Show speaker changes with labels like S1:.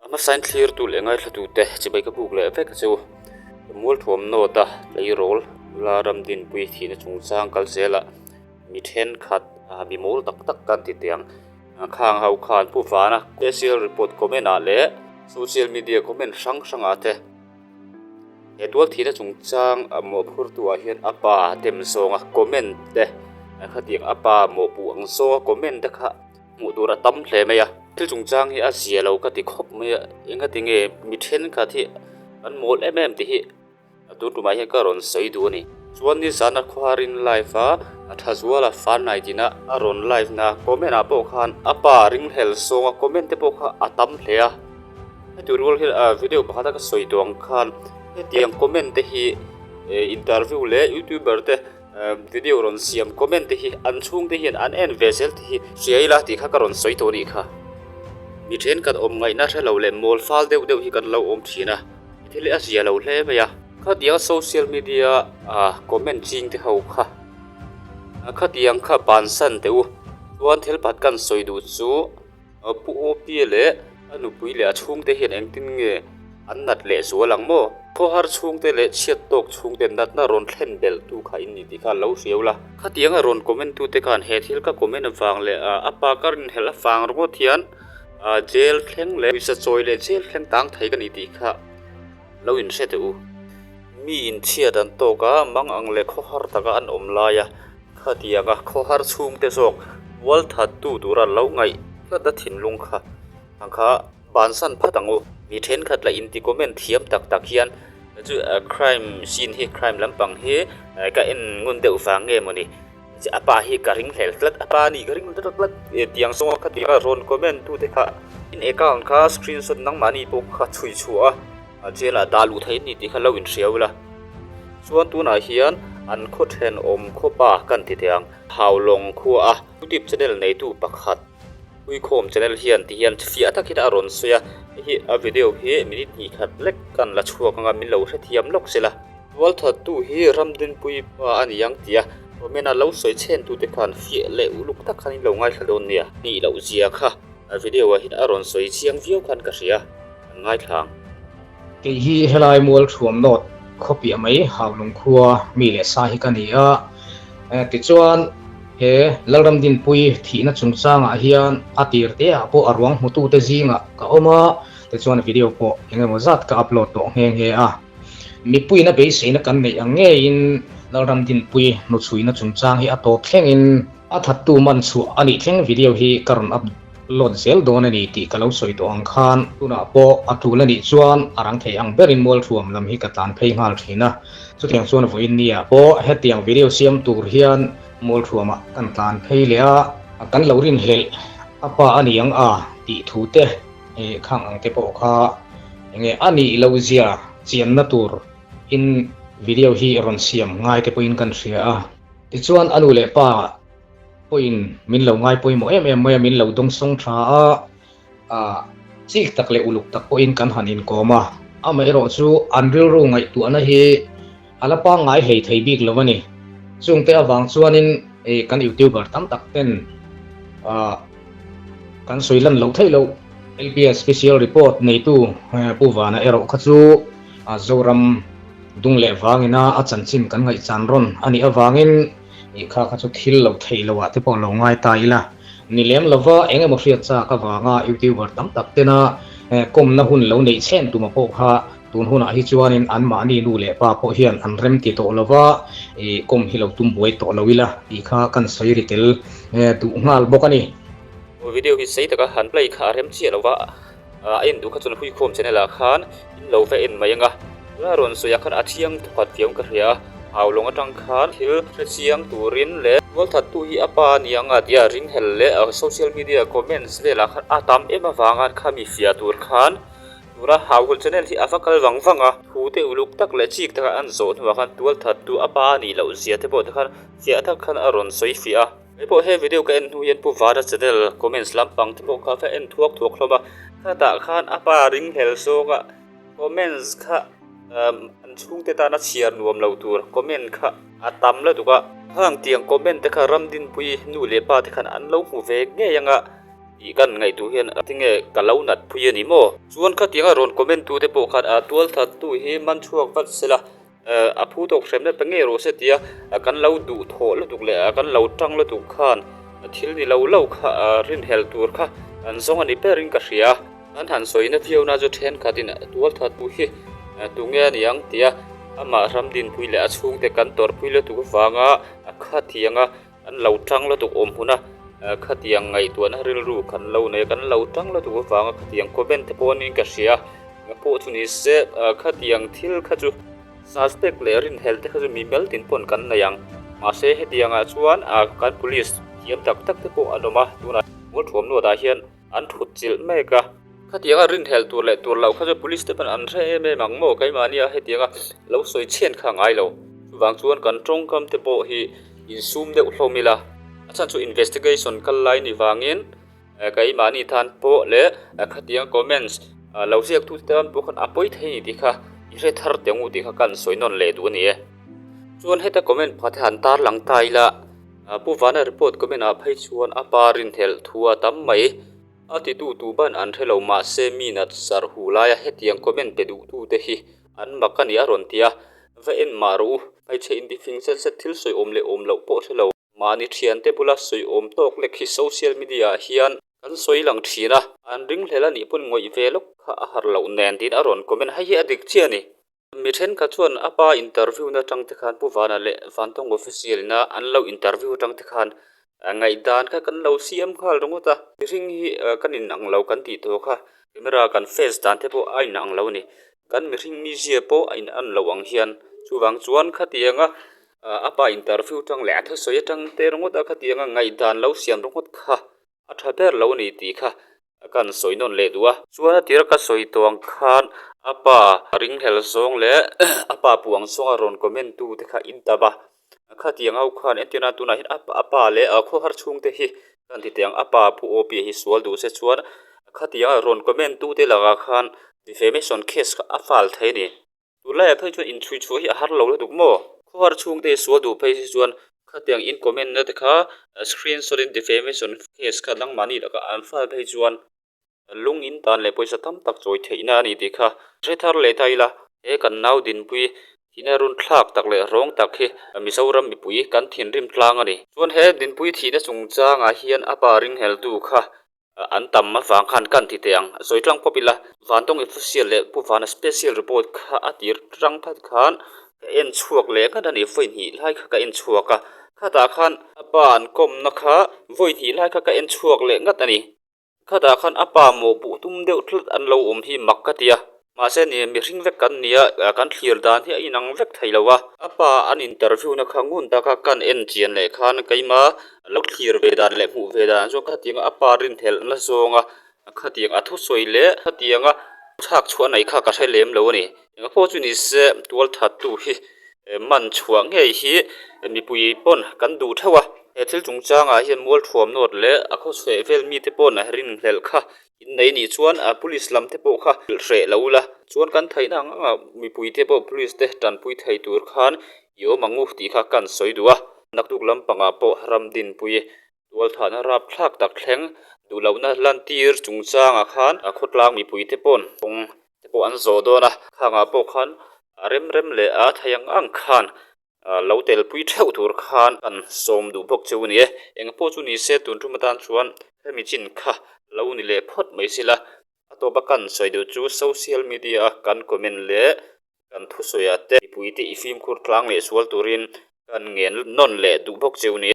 S1: A hmasain thlirtu leh ngaithlatute chibai ka buk leh vek chu Mualthuam North-a tleirawl nula Ramdinpui thihna chungchang kal zelah mi thenkhat mi mawl tak tak kan ti teh ang. Khang ho khan Pu Vana special report comment ah leh social media comment hrang hrang ah te he tual thihna chungchang mawhphurtu ah hian a pa dem zawnga comment te khatiang a pa mawhpuh ang zawnga comment te kha hmuh tur a tam hle mai a. Thil chungchang hi a zia lo ka ti khawp mai a engatinge mi thenkhat hi an mawl em em tih hi. A tun tumah hian ka rawn sawi duh a ni. Chuan nizan a khuarin live a, a tha zual a fan nai tina a rawn live na comment ah pawh khan a pa ringhlel sawng a comment te pawh kha a tam hle a. Heti rual hian a video pakhat a ka sawi tawh ang khan hetiang comment te hi interview leh youtuber te video rawn siam comment te hi an chhung te hian an en ve zel tih hi hria ila tih kha ka rawn sawi tawh a nih kha. Mi thenkhat awm ngaihna hre lo leh mawl fal deuh deuh hi kan lo awm thin a. Thil hi a zia lo hle mai a. Khatiang social media ah comment ching te ho kha khatiang kha bansan teh u. Chuan thil pakhat kan sawi duh chu Pu Awpia leh a nupui leh a chhungte hian engtin nge an nat leh zual ang maw? Khawhar chhungte leh chhiat tawk chhungte natna rawn thlen belh tu kha in ni tih kha lo hriau la. Khatiang a rawn comment tute khan he thil ka comment avang leh a pa ka rinhelh avang ringawt hian Ah jail thleng leh pawisa chawi leh jail thleng tang thei ka ni tih kha lo in hre teh u. Mi in chhiat an tawk a, mang ang leh khawhar taka an awm lai a, khatiang a khawhar chhungte zawk mual that tu tura lo ngaih tlat a thinlung kha ang kha bansan phat ang u. Mi thenkhat lah inti comment thiam tak tak hian chu crime scene hi crime lampang hi ka en ngun deuh vang nge mawni. A pa hi ka ring hlel tlat, a pa nih ka ring tlat tlat tiang zawnga kha tia rawn comment tu te kha in account kha screenshot nangmahni pawh kha chhui chhuah a jail ah dah luh theih a ni tih kha lo inhria ula. Chuan tunah hian an khaw thenawm khawpa kan ti teh ang Haulawng khua a YouTube channel neitu pakhat Uikhawm channel hian ti hian fiah takin a rawn sawi a, hei hi a video hi minute hnih khat lek kan la chhuak anga min lo hrethiam lawk sela. Tualthattu hi Ramdinpui pa a ni ang tia comment a lo sawi chhen tute khan fiah leh uluk tak khan in lo ngaithla dawn nia. Nih loh zia kha a video ah hian a rawn sawi chiang viau khan ka hria, an ngaithla ang.
S2: Kei hi helai mual thuam nawt khaw piah mai Haulung khua mi leh sa hi ka ni a, tichuan he Lalramdinpui thihna chungchangah hian a tir te ah pawh a ruang hmutute zingah ka awm a, tichuan video pawh engemaw zat ka upload tawh nghe nghe a. Mipuiin a beiseina kan neih ang ngeiin Lalramdinpui hnuchhuina chungchang hi a tawp thlengin a thattu man chhuah a nih thleng video hi ka rawn upload zel dawn a ni tih ka lo sawi tawh ang khan tunah pawh a tul a nih chuan a rang thei ang berin Mualthuam lam hi ka tlan phei nghal thin a, chutiang chuan vawiin ni ah pawh hetiang video siam tur hian Mualthuamah kan tlan phei leh a, kan lo rinhlelh a pa a ni ang a tih thu te. Ih khang ang te pawh kha enge a nih loh zia chianna tur in video hi rawn siam ngai te pawhin kan hria a. Tichuan a nu leh pa pawhin min lo ngai pawimawh em em mai a, min lo dawngsawng tha a, ah chik tak leh uluk tak pawhin kan han inkawm a. Amaherawh chu an rilru ngaihtuahna hi A la pangngai hlei thei bik lo a ni. Chungte avang chuanin kan youtuber tam tak ten kan sawi lan loh theih loh. LPS Special Report neitu Pu Vana erawh kha chu Zoram dung leh vangina a chanchin kan ngaihchan rawn a nih avangin kha kha chu thil lo theih loh ah te pawh lo ngai ta ila. Ni lem lova eng emaw hriat chak avanga youtuber tam tak tena kawmna hun lo neih chhen tuma pawh kha Tun hunah hi chuanin anmahni nu leh pa pawh hian an rem ti tawh lo va, ih kawm hi lo tum buai tawh lo ila tih kha kan sawi ri tel duh nghal bawk a ni.
S1: Video hi sei taka han play kha a rem chiah lo va, a en duh kha chuan Huikhawm channel ah khan in lo va en mai ang a, tuna rawn sawi ah khan a thiang thawkhat viau ka hria a, Haulawng atang khan thil hre chiang turin leh Tualthattu hi a pa a ni ang a tia ringhel leh social media comments velah khan a tam em avanga khami fiah tur khan Tuna Hauhul channel hi a va kal vang vang a, thu te uluk tak leh chik taka an zawh hnuah khan tual that tu a pa a nih loh zia te pawh te khan fiah tak khan a rawn sawi fiah a. Hei pawh he video ka en hnu hian Pu Vara channel comments lampang te pawh kha ka en thuak thuak hlawm a, khatah khan a pa ringhlel zawk a comments kha an chhungte tana chhiar nuam lo tur comment kha a tam lutuk a. Hang tiang comment te kha Ramdinpui nu leh pa te khan an lo hmu ve ngei ang a. Tih kan ngaihtuah hian tinge ka lo nat phui a ni maw? Chuan khatianga rawn comment tu te pawh khan a tualthat tu hi man chhuak vat sela a phu tawk hrem na pe ngei rawh se tia kan lo duh thawh lutuk leh kan lo tang lutuk khan thil ni lo lo kha rinhlelh tur kha an zawng a ni ber in ka hria. An han sawi na viau na chu thenkhatin tualthat tu hi tunge a ni ang tia amah Ramdinpui leh a chhungte kan tawrhpui lutuk avanga khatianga An lo tang lutuk awm hun a, khatiang ngaihtuahna rilru kan lo nei a, kan lo tang lutuk avanga khatiang comment te pawh aniin ka hria a, pawh chu ni se khatiang thil kha chu suspect leh rinhlelh te kha chu mi mel tin pawn kan nei ang, mahse hetiangah chuan kan police thiam tak tak te pawh an awm a, tunah Mualthuamnuat ah hian an thut chilh mek a. Khatianga rinhlelh tur leh tur loh kha chu police te pawn an hre em em ang maw keimahnia hetianga lo sawi chhian kha a ngai lo. Chuvang chuan kan tawngkam te pawh hi insum deuh hlawm ila, a chhan chu investigation kal lai ni vangin keimahni tan pawh leh khatianga comments lo ziak tu te tan pawh khan a pawi thei a ni tih kha i hre thar teh ang u tih kha kan sawi nawn leh duh a ni e. Chuan heta comment pakhat hi han tarlang ta ila. Pu Vana report comment ah phei chuan a pa rinhlelh thu a tam mai. A titu tu ban an hre lo mahse mi nat sarh hu laia hetiang comment pe duh tu te hi an mak a ni a rawn ti a. Va en mah rawh u, hmeichhe intifing zet zet thil sawi awm leh awm loh pawh hre lo. Mahni thiante bula sawi awm tawk lek hi social media ah hian kan sawi lang thin a. An ringhlel a nih pawn ngawih ve lawk kha a harh loh nen tiin a rawn comment. Hei hi a dik chiah a ni. Mi thenkhat chuan a pa interview na atang te khan Pu Vana leh Vantawng official ina an lo interview atang te khan ngaihdan kha kan lo siam nghal ringawt a. Mihring hi kan inang lo kan tih tawh kha camera kan face dan te pawh a inang lo a ni. Kan mihring mizia pawh a inan loh ang hian chuvang chuan khatianga a pa interview atang leh a thusawi atang te ringawt a khatianga ngaihdan lo siam ringawt kha A tha ber lo ni tih kha kan sawi nawn leh duh a. Chuan a tira ka sawi tawh ang khan a pa ringhlel zawng leh a pa puang zawnga rawn comment tu te kha in tam a. Khatiang ho khan entir nan tunah hian a pa leh a khawhar chhungte hi kan ti teh ang a pa Pu Awpia hi sual duh se chuan khatianga rawn comment tu te lakah khan defamation case kha a file thei a ni. Tunlaiah phei chuan inchhui chhuah hi a har lo lutuk maw? Khawhar chhungte sual duh phei si chuan khatiang in comment na te kha screenshot in defamation case kha nangmahni lakah an file phei chuan lung in tan leh pawisa tam tak chawi theihna a ni tih kha hre thar leh ta ila. He kan nau dinpui thihna run thlak tak leh rawng tak hi Mizoram mipui kan thinrim tlang a ni. Chuan he dinpui thihna chungchangah hian a pa ringheltu kha An tam avang khan kan ti teh ang. Sawi tlang pawp ila, Vantawng Official leh Pu Vana Special Report kha a tir tang phat khan ka en chhuak leh ngat a ni. Vawi hnih lai kha ka en chhuak a, khatah khan a pa an kawmna kha vawi hnih lai kha ka en chhuak leh ngat a ni. Khatah khan a pa mawhpuh tum deuh tlat an lo awm hi mak ka ti a. Mahse ni, mihring vek kan ni a, kan thlir dan hi a inang vek thei lo a. A pa an interview na kha ngun taka kan en chian leh khan keima lo thlir ve dan leh hmuh ve dan chuan khatianga a pa rinhlelhna zawnga khatiang a thusawi leh khatianga chhak chhuah nei kha ka hre lem lo a ni. Engah pawh chu ni se tual thattu hi man chhuah ngei hi mipui pawn kan duh theuh a. He thil chungchangah hian mualthuam nawt leh a khawchhuah vel mite pawn rinhlelh kha Innei nih chuan police lam te pawh kha hreh lo ula, chuan kan theihna ang anga mipui te pawh police te tanpui thei tur khan i awm ang u tih kha kan sawi duh a. Naktuk lampangah pawh Ramdinpui tualthahna rapthlak tak thleng duhlohna lantir chungchangah khan khawtlang mipui te pawn kawng te pawh an zawh dawn a, khangah pawh khan a rem rem leh a thei ang ang khan Lo telpui theuh tur khan kan sawm duh bawk cheu a ni e. Eng pawh chu ni se tun tum atan chuan hemi chin kha lo ni leh phawt mai sila. A tawpa kan sawi duh chu social media a kan comment leh kan thusawi ah te mipui te i fimkhur tlang leh sual turin kan ngen nawn leh duh bawk cheu a ni e.